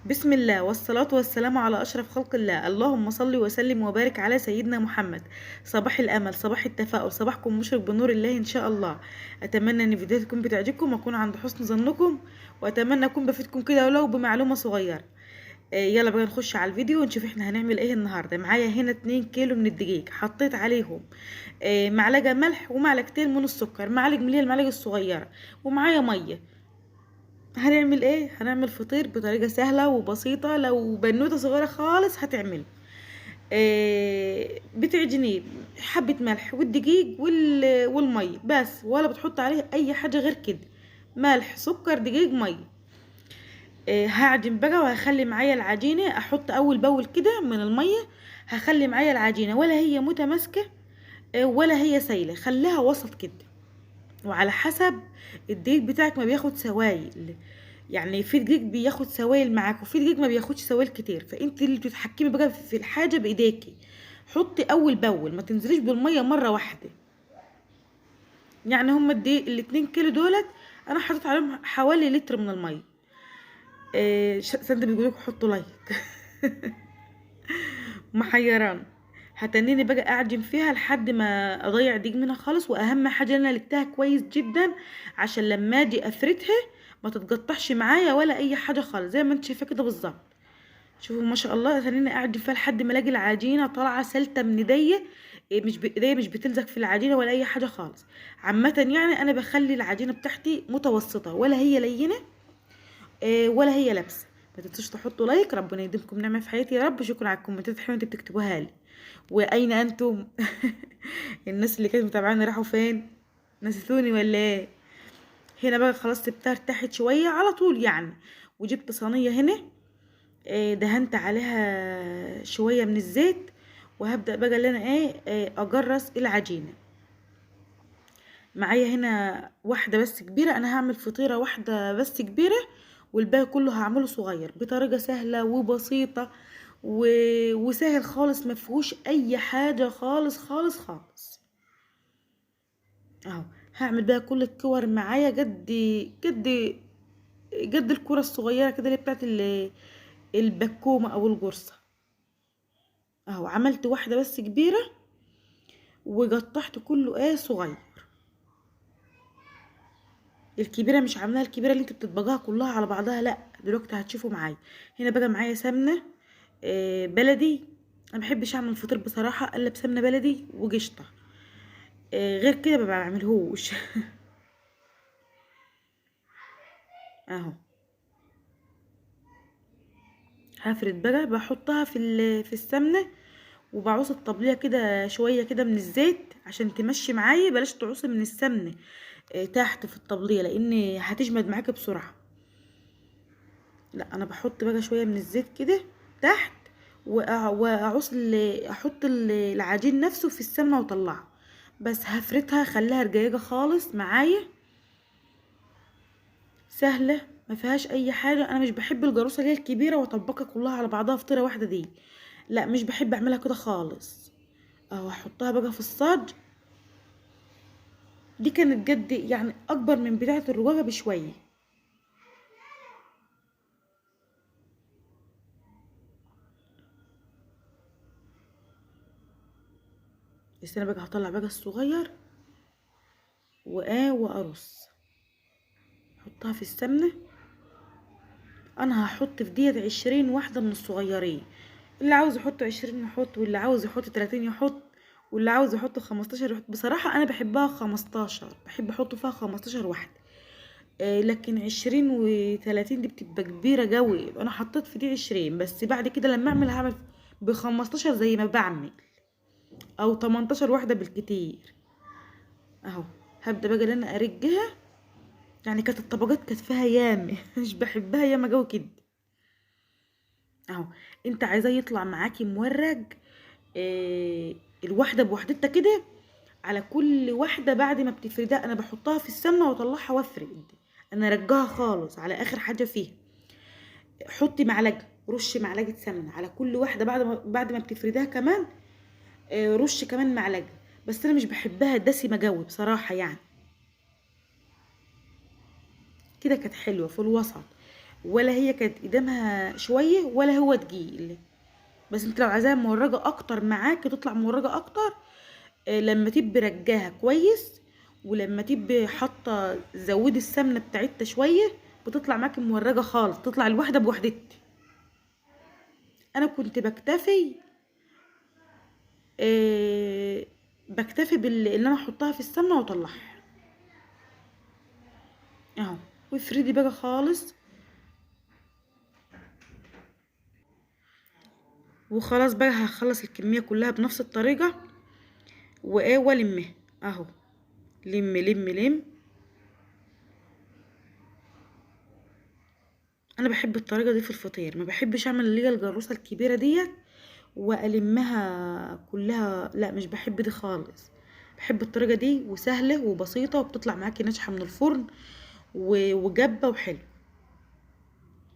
بسم الله والصلاة والسلام على أشرف خلق الله، اللهم صل وسلم وبارك على سيدنا محمد. صباح الأمل، صباح التفاؤل، صباحكم مشرق بنور الله إن شاء الله. أتمنى إن فيديوهاتي تكون بتعجبكم وأكون عند حسن ظنكم، وأتمنى أكون بفيدكم كده ولو بمعلومة صغيرة. يلا بقى نخش على الفيديو ونشوف احنا هنعمل ايه النهارده. معايا هنا 2 كيلو من الدقيق، حطيت عليهم معلقه ملح ومعلقتين من السكر، معلق من المعلقة الصغيرة، ومعايا مية. هنعمل ايه؟ هنعمل فطير بطريقة سهلة وبسيطة، لو بنوته صغيرة خالص هتعمله. بتعجنيه حبه ملح والدقيق والمية بس، ولا بتحط عليه اي حاجة غير كده، ملح سكر دقيق مية. هعجن بقى وهخلي معايا العجينة، احط اول باول كده من المية، هخلي معايا العجينة ولا هي متماسكة ولا هي سايله، خليها وسط كده، وعلى حسب الدقيق بتاعك ما بياخد سوائل، يعني في دقيق بياخد سوائل معاك وفي دقيق ما بياخدش سوائل كتير، فانت اللي بتتحكمي بقى في الحاجة بايديكي. حطي اول باول، ما تنزليش بالمية مرة واحدة. يعني هما الدقيق الاتنين كيلو دولت انا حطيت عليهم حوالي لتر من المية. سند بيقولك حطوا like محيران. هتنيني بقى اعجن فيها لحد ما اضيع دقيق منها خالص، واهم حاجة انا لكتها كويس جدا عشان لما اجي افردها ما تتقطعش معايا ولا اي حاجة خالص، زي ما انت شايفه كده بالظبط. شوفوا ما شاء الله، هتنيني اعجن فيها لحد ما الاقي العجينة طالعه سلته من ايديا، مش بايديا، مش بتلزق في العجينة ولا اي حاجة خالص. عامة يعني انا بخلي العجينة بتاعتي متوسطه، ولا هي لينه ولا هي لابسه. ما تنسوش تحطوا like، ربنا يديمكم نعمه في حياتي يا رب. شكرا على الكومنتات الحلوة اللي انتوا بتكتبوها لي. واين انتم؟ الناس اللي كانت متابعاني راحوا فين؟ نسيتوني ولا ايه؟ هنا بقى خلاص سبتها ارتاحت شوية على طول يعني، وجبت صينية هنا، دهنت عليها شوية من الزيت، وهبدا بقى اللي انا اجرس العجينة. معايا هنا واحدة بس كبيرة، انا هعمل فطيره واحدة بس كبيرة والباقي كله هعمله صغير، بطريقة سهلة وبسيطة وسهل خالص، ما فيهوش اي حاجة خالص خالص خالص. اهو هعمل بقى كل الكور معايا قد قد قد الكره الصغيرة كده اللي بتاعت البكومه او الجرصه. اهو عملت واحدة بس كبيرة وقطعت كله صغير. الكبيرة مش عاملاها الكبيرة اللي انت بتطبقها كلها على بعضها، لا دلوقتي هتشوفوا معايا. هنا بقى معايا سمنه بلدي، انا مبحبش اعمل فطير بصراحة الا بسمنه بلدي وقشطه، غير كده ما بعملهوش. اهو هفرد بقى، بحطها في السمنة، وبعوص الطبلية كده شوية كده من الزيت عشان تمشي معايا. بلاش تعوصي من السمنة تحت في الطبلية لان هتجمد معاكي بسرعة. لا انا بحط بقى شوية من الزيت كده تحت، واعوص احط العجين نفسه في السمنة واطلعه. بس هفردها، خليها رقيقه خالص معايا، سهلة ما فيهاش اي حاجة. انا مش بحب الجاروسه اللي هي الكبيرة واطبقها كلها على بعضها فطيره واحدة دي، لا مش بحب اعملها كده خالص. اهو هحطها بقى في الصاج. دي كانت جد يعني اكبر من بتاعه الرواجه بشوية. بس انا بقى هطلع بقى الصغير وارص، احطها في السمنة. انا هحط في ديت 20 واحدة من الصغيرين، اللي عاوز يحط 20 يحط، واللي عاوز يحط 30 يحط، واللي عاوز يحط 15 يحط. بصراحة انا بحبها 15، بحب احط فيها 15 واحدة، لكن 20 وتلاتين دي بتبقى كبيرة قوي. انا حطيت في دي 20 بس، بعد كده لما اعمل هعمل ب15 زي ما بعمل، او 18 واحدة بالكتير. اهو هبدا بقى ان انا ارجها، يعني كانت الطبقات كانت فيها ياما مش بحبها ياما قوي كده. اهو انت عايزاه يطلع معاكي مورج، الواحدة بوحدتها كده على كل واحدة. بعد ما بتفردها انا بحطها في السمنة واطلعها وافرد، انا رجها خالص على اخر حاجة فيها. حطي معلقه، رشي معلقه سمنه على كل واحدة بعد ما بتفردها كمان، رش كمان معلقه. بس انا مش بحبها دسمة قوي بصراحة، يعني كده كانت حلوة في الوسط. ولا هي كانت قدامها شوية ولا هو تقيل. بس انت لو عايزاها مورجه اكتر معاك تطلع مورجه اكتر. لما تبقي رجاها كويس، ولما تبقي حاطه زودي السمنة بتاعتها شوية، بتطلع معاكي مورجه خالص، تطلع الواحدة بوحدتها. انا كنت بكتفي باللي انا احطها في السمنة واطلعها اهو. وافردي بقى خالص. وخلاص بقى هخلص الكمية كلها بنفس الطريقة، وايه والمها اهو، لم لم لم. انا بحب الطريقة دي في الفطير، ما بحبش اعمل اللي هي الجروسه الكبيرة ديت والمها كلها، لا مش بحب دي خالص. بحب الطريقة دي، وسهلة وبسيطة، وبتطلع معاكي ناجحة من الفرن وجبة وحلو.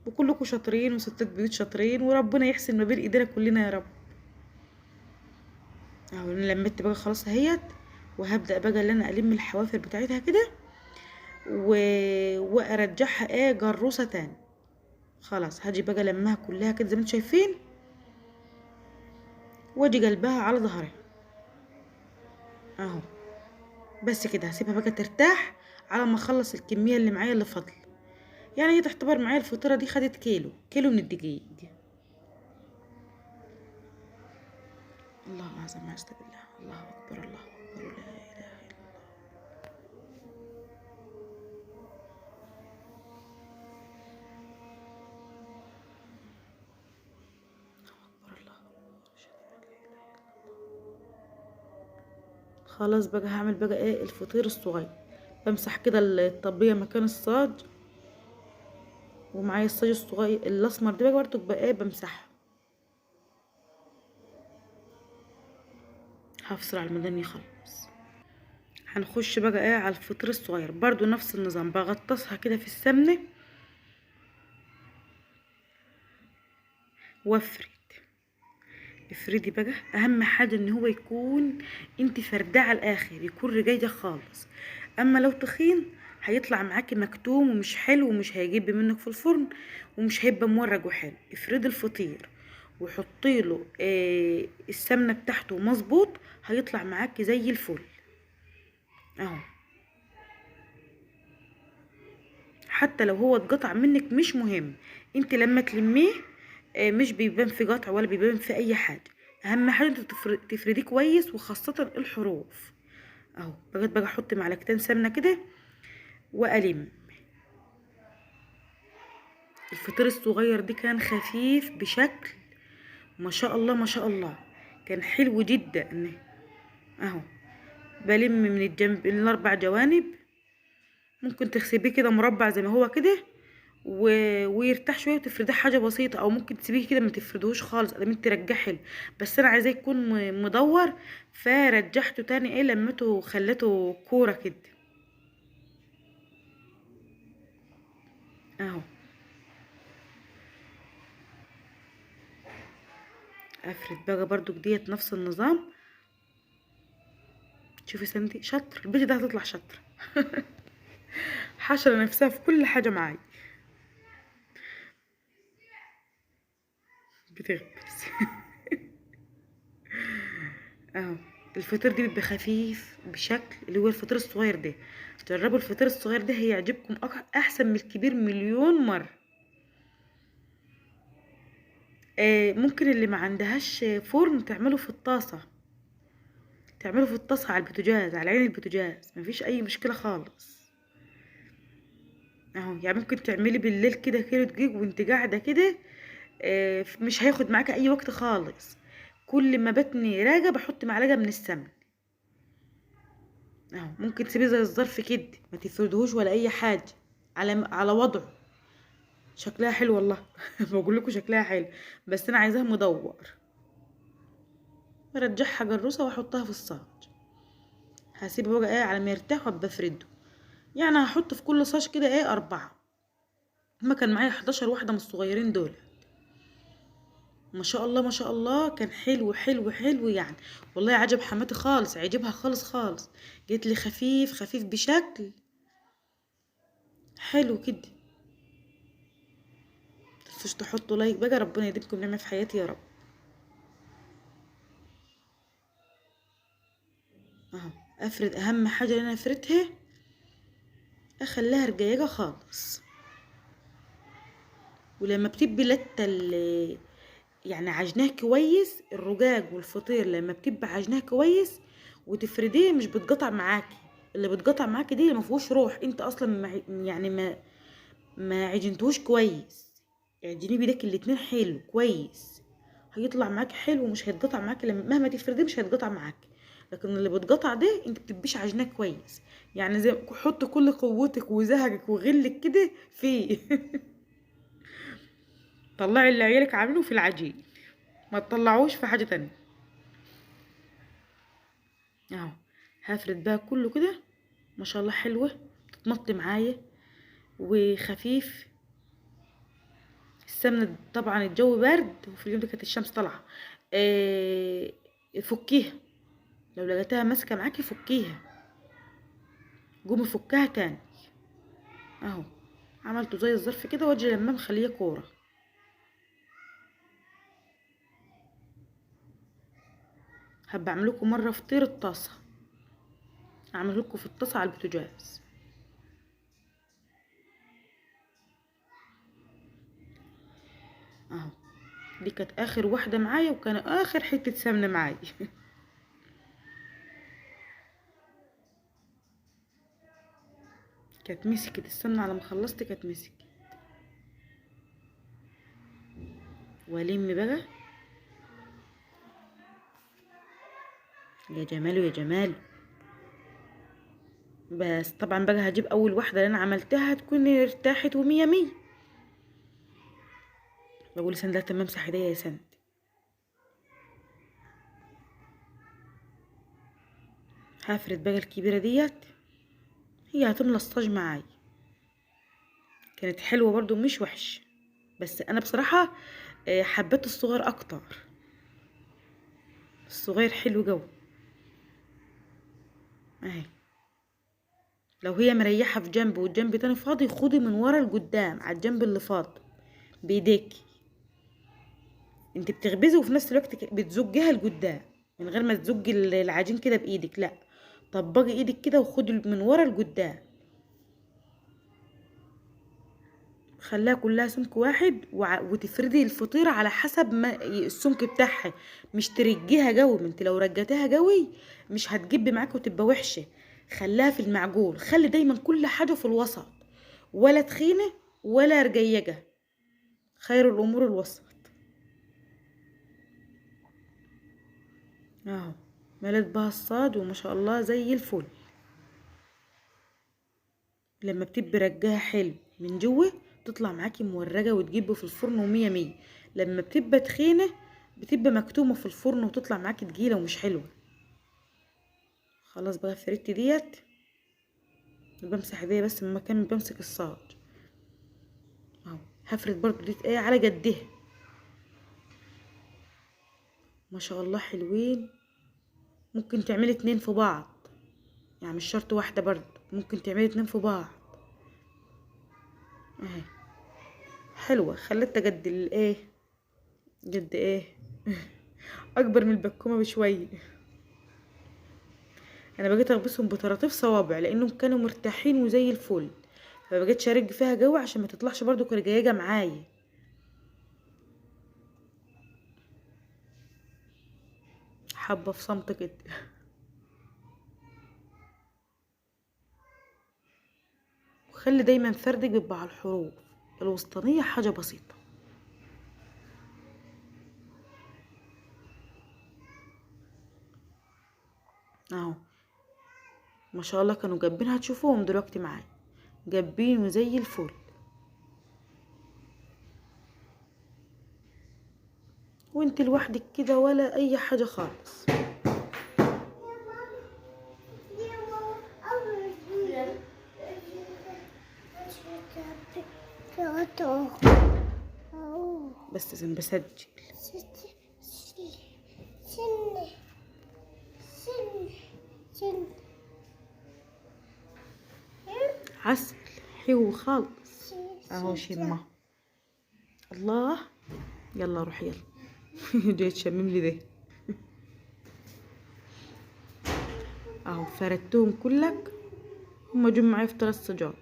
وكلكم شاطرين وستات بيوت شاطرين، وربنا يحسن ما بين ايدينا كلنا يا رب. اهو انا لميت بقى خلاص اهيت، وهبدا بقى ان انا الم الحوافر بتاعتها كده وارجعها ايه جروسه تاني. خلاص هاجي بقى لمها كلها كده زي ما انتم شايفين، واجي قلبها على ظهرها اهو. بس كده هسيبها بقى ترتاح على ما اخلص الكمية اللي معايا اللي فاضلة. يعني هي تعتبر معايا الفطيره دي خدت كيلو من الدقيق. الله اعظم عز بالله، الله اكبر الله اكبر، لا اله الا الله. الله اكبر الله اكبر، اشهد ان لا اله الا الله. خلاص بقى هعمل بقى ايه الفطير الصغير. بمسح كده الطبية مكان الصاج، ومعايا الصاج الصغير الاسمر ده بقى برضو بقى ايه بمسحه. هفصل على المدني يخلص. هنخش بقى ايه على الفطير الصغير، برضو نفس النظام، بغطسها كده في السمنة وافرد. افردي بقى، اهم حاجة ان هو يكون انت فرداه على الاخر، يكون رجاجه خالص. اما لو تخين هيطلع معاكي مكتوم ومش حلو، ومش هيجيب منك في الفرن، ومش هيبقى مورج وحلو. افردي الفطير وحطي له السمنة بتاعته مظبوط، هيطلع معاكي زي الفل اهو. حتى لو هو اتقطع منك مش مهم، انت لما تلميه مش بيبان في قطع ولا بيبان في اي حاجة. اهم حاجة انت تفرديه كويس، وخاصة الحروف اهو. بقيت بقى احط معلقتين سمنه كده والم. الفطير الصغير دي كان خفيف بشكل ما شاء الله ما شاء الله، كان حلو جدا اهو. بلم من الجنب الاربع جوانب، ممكن تغسبيه كده مربع زي ما هو كده ويرتاح شوية، وتفرديه حاجة بسيطة، او ممكن تسيبيه كده ما تفردهوش خالص لما ترجعه حلو. بس انا عايزاه يكون مدور، فرجحته تاني ايه لمته خليته كورة كده اهو. افرد بقى برضو ديت نفس النظام. شوفي سنتي شاطر، البيت ده هتطلع شاطرة حشرة نفسها في كل حاجة معايا، بتغبس اهو. الفطير دي بيبقى خفيف بشكل، اللي هو الفطير الصغير ده. جربوا الفطير الصغير ده هيعجبكم احسن من الكبير مليون مرة. ممكن اللي ما عندهاش فرن تعمله في الطاسه، تعمله في الطاسه على البوتاجاز، على عين البوتاجاز، مفيش اي مشكلة خالص اهو. يعني ممكن تعملي بالليل كده كيلو دقيق وانت قاعدة كده، مش هياخد معاكي اي وقت خالص. كل ما بتني راجع بحط معلقه من السمن اهو. ممكن تسيبيه زي الظرف كده، ما تفردهوش ولا اي حاجة، على وضعه. شكلها حلو والله بقول لكم شكلها حلو، بس انا عايزاها مدور. برجعها جروسه واحطها في الصاج، هسيبه بقى ايه على ما يرتاح وابقى افرده. يعني هحط في كل صاج كده ايه 4. هما كان معايا 11 واحدة من الصغيرين دول. ما شاء الله ما شاء الله كان حلو حلو حلو يعني، والله عجب حماتي خالص، عجبها خالص خالص. جيت لي خفيف خفيف بشكل حلو كده. متنسوش تحطوا like بقى، ربنا يديمكم نعمه في حياتي يا رب. اهو افرد، اهم حاجة اللي انا افردها اخليها رجيجه خالص. ولما بتبي لته يعني عجناه كويس، الرجاج والفطير لما بتبقى عجناه كويس وتفرديه مش بتقطع معاكي. اللي بتقطع معاكي دي اللي ما فيهوش روح، انت اصلا يعني ما عجنتهوش كويس. اعجنيه بايدك الاتنين حلو كويس، هيطلع معاكي حلو ومش هيتقطع معاكي، لما مهما تفرديه مش هيتقطع معاكي. لكن اللي بتقطع ده انت بتبقيش عجناه كويس، يعني زي حط كل قوتك وزهقك وغلك كده فيه. طلعي اللي عيالك عاملينه في العجين، ما تطلعوش في حاجة تانية. اهو هفرد بقى كله كده، ما شاء الله حلوة تتمط معايا وخفيف. السمنة طبعا الجو برد وفي اليوم ده كانت الشمس طالعه، فكيها لو لقيتها ماسكه معاكي، فكيها، قومي فكها تاني. اهو عملته زي الظرف كده، واجي لما مخليه كورة. هبقى اعمل لكم مرة فطير الطاسه، اعمل لكم في الطاسه على البوتاجاز. اهو دي كانت اخر واحدة معايا، وكان اخر حتة سمنه معايا. كانت مسكت السمنة على ما خلصت، كانت مسكت. والم بقى يا جمال يا جمال. بس طبعا بقى هجيب اول واحدة اللي انا عملتها تكون ارتاحت ومية مية. بقول سند لا تمام، امسح ايديا يا سند. هفرد بقى الكبيرة ديت، هي هتملى الصاج معايا. كانت حلوة برضو مش وحش، بس انا بصراحة حبيت الصغير اكتر. الصغير حلو جو اهي. لو هي مريحه في جنب والجنب تاني فاضي، خدي من ورا لقدام على الجنب اللي فاضي بايديكي. انت بتخبزي وفي نفس الوقت بتزجيها لقدام من غير ما تزجي العجين كده بايدك، لا طبقي ايدك كده وخدي من ورا لقدام. خليها كلها سمك واحد، وتفردي الفطيره على حسب ما السمك بتاعها، مش ترجيها قوي. ما انت لو رجتها قوي مش هتجب معاك وتبقى وحشة. خليها في المعجول، خلي دايما كل حاجة في الوسط، ولا تخينة ولا رجيجه، خير الامور الوسط. اهو ملت بها الصاج وما شاء الله زي الفل. لما بتبقي رجاها حلو من جوه تطلع معاكي مورجه وتجيبه في الفرن ومية مية. لما بتبقى تخينة بتبقى مكتومة في الفرن وتطلع معاكي تقيلة ومش حلوة. خلاص بقى فردت ديت، بمسح ايديا بس من مكان بمسك الصاج. اهو هفرد برضو ديت ايه على جدها، ما شاء الله حلوين. ممكن تعملي 2 في بعض، يعني مش شرط واحدة برضو، ممكن تعملي 2 في بعض. اهي حلوة، خليتها قد الايه، قد ايه اكبر من البكومه بشوية. انا بقيت اغبسهم بطراطيف صوابع لانهم كانوا مرتاحين وزي الفل، فبقيت ارج فيها جوه عشان ما تطلعش برضو كرجاجه معايا. حبه في صمت كده. وخلي دايما فردك بيبقى على الحروف الوسطانيه، حاجة بسيطة. اهو ما شاء الله كانوا جابين، هتشوفوهم دلوقتي معايا جابين وزي الفل. وانت لوحدك كده ولا اي حاجة خالص. بس زين بسجل. عسل حلو خالص اهو. شمه الله، يلا روح يلا. جاي تشمم لي ده اهو. فردتهم كلك، هما جم معايا في 3 صاجات،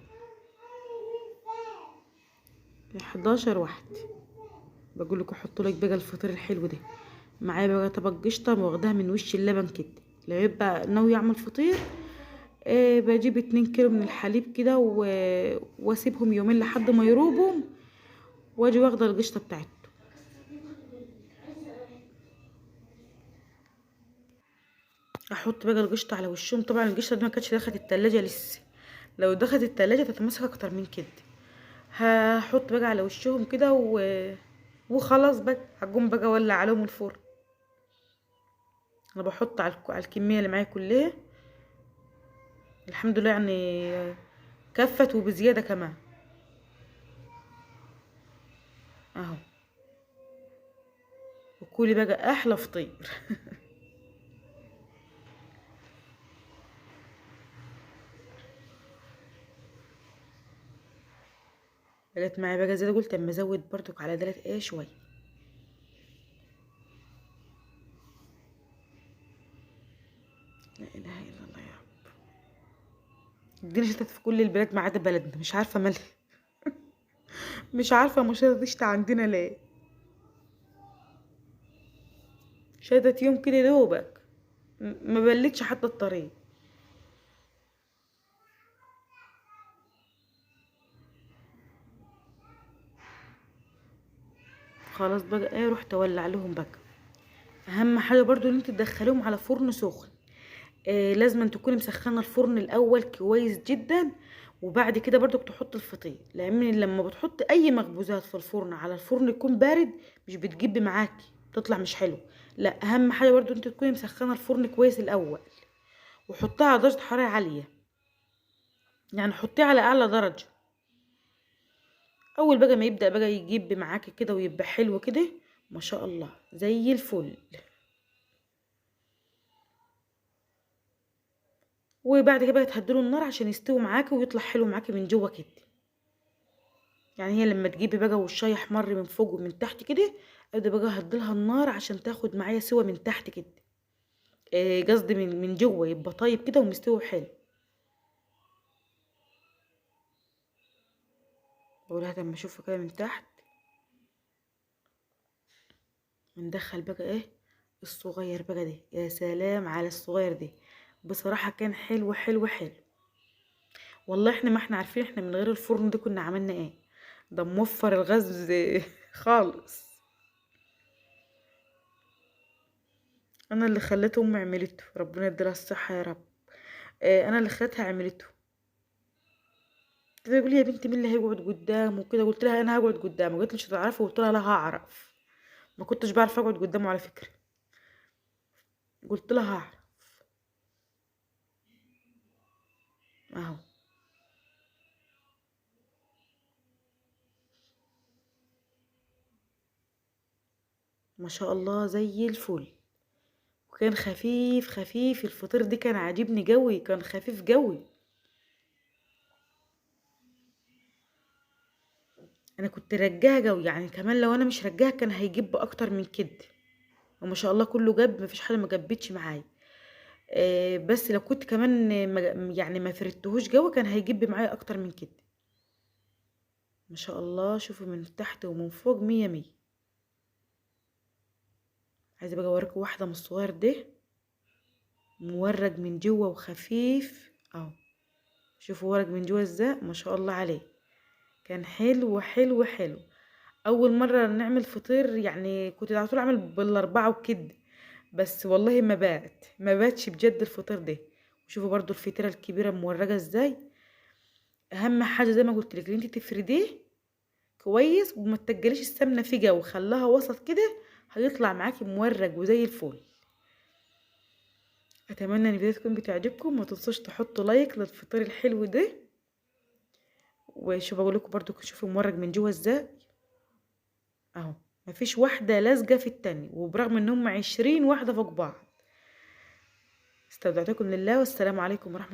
11 واحد. بقول لكم حطوا لك بقى الفطير الحلو ده معايا بقى طبق قشطه واخداها من وش اللبن كده. لو يبقى ناوي يعمل فطير بجيب 2 كيلو من الحليب كده واسيبهم يومين لحد ما يروبوا، واجي واخده القشطه بتاعته. احط بقى القشطه على وشهم. طبعا القشطه دي ما كانتش دخلت التلاجة لسه، لو دخلت التلاجة تتماسك اكتر من كده. هحط بقى على وشهم كده وخلاص بقى هقوم بقى اولع عليهم الفرن. انا بحط على الكمية اللي معايا كلها، الحمد لله يعني كفت وبزياده كمان اهو. وكولي بقى احلى فطير. جت معايا بقى زي قلت اما ازود برضك على دلات ايه شوية. لا اله الا الله يا رب. الدنيا شتت في كل البلاد ما عدا بلدنا، مش عارفه مالها. مش عارفه مش تشتي عندنا ليه. شتت يوم كده دوبك ما بلتش حتى الطريق. خلاص بقى ايه، رحت اولع لهم بقى. اهم حاجة برضو ان انت تدخليهم على فرن سخن. لازم أن تكوني مسخنه الفرن الاول كويس جدا، وبعد كده برضو تحط الفطير، لان لما بتحط اي مخبوزات في الفرن على الفرن يكون بارد مش بتجيب معاكي، بتطلع مش حلو. لا، اهم حاجة برضو انت تكوني مسخنه الفرن كويس الاول، وحطها على درجه حرارة عالية، يعني حطيها على اعلى درجه. اول بقى ما يبدا بقى يجيب معاكي كده ويبقى حلو كده ما شاء الله زي الفل. وبعد كده بقى تهدلوا النار عشان يستوي معاكي ويطلع حلو معاكي من جوه كده. يعني هي لما تجيبي بقى والشاي احمر من فوق ومن تحت كده، ابدا بقى هدلها النار عشان تاخد معايا سوا من تحت كده، قصدي من جوه يبقى طيب كده ومستوي حلو. بقولها لما اشوفها كده من تحت. ندخل بقى ايه الصغير بقى ده، يا سلام على الصغير ده، بصراحة كان حلو حلو حلو والله. احنا ما احنا عارفين احنا من غير الفرن ده كنا عملنا ايه، ده موفر الغاز خالص. انا اللي خليته امي عملته، ربنا يديلها الصحة يا رب. انا اللي خليتها عملته. تقول لي يا بنتي مين اللي هيقعد قدامه وكده، قلت لها انا هقعد قدامه، قالت لي مش هتعرفي، قلت لها لا هعرف، ما كنتش بعرف اقعد قدامه على فكرة، قلت لها هعرف اهو. ما شاء الله زي الفل، وكان خفيف خفيف الفطير دي، كان عاجبني جوي، كان خفيف جوي. انا كنت رجاها جوي، يعني كمان لو انا مش رجاها كان هيجيب اكتر من كده، وما شاء الله كله جاب، مفيش حاجة ما جبتش معايا. بس لو كنت كمان يعني ما فردتهوش جوه كان هيجيب معايا اكتر من كده. ما شاء الله شوفوا من تحت ومن فوق مية مية. عايزه بقى اوريكم واحدة من الصغير ده، مورج من جوه وخفيف اهو، شوفوا ورق من جوه ازاي ما شاء الله عليه، كان حلو حلو حلو. اول مرة نعمل فطير، يعني كنت على طول اعمل بالاربعة وكده، بس والله ما باتش بجد الفطير ده. وشوفوا برضو الفطيره الكبيرة مورجه ازاي. اهم حاجة زي ما قلت لك ان انت تفرديه كويس وما تتجليش السمنة فيه جو، خليها وسط كده، هيطلع معاكي مورج وزي الفل. اتمنى ان الفيديو تكون بتعجبكم، ما تنسوش تحطوا لايك للفطير الحلو ده. وشوفوا بقول لكم برضو شوفوا مورج من جوه ازاي اهو، مفيش واحدة لازقه في التانية، وبرغم ان هم 20 واحدة فوق بعض. استودعتكم لله، والسلام عليكم ورحمة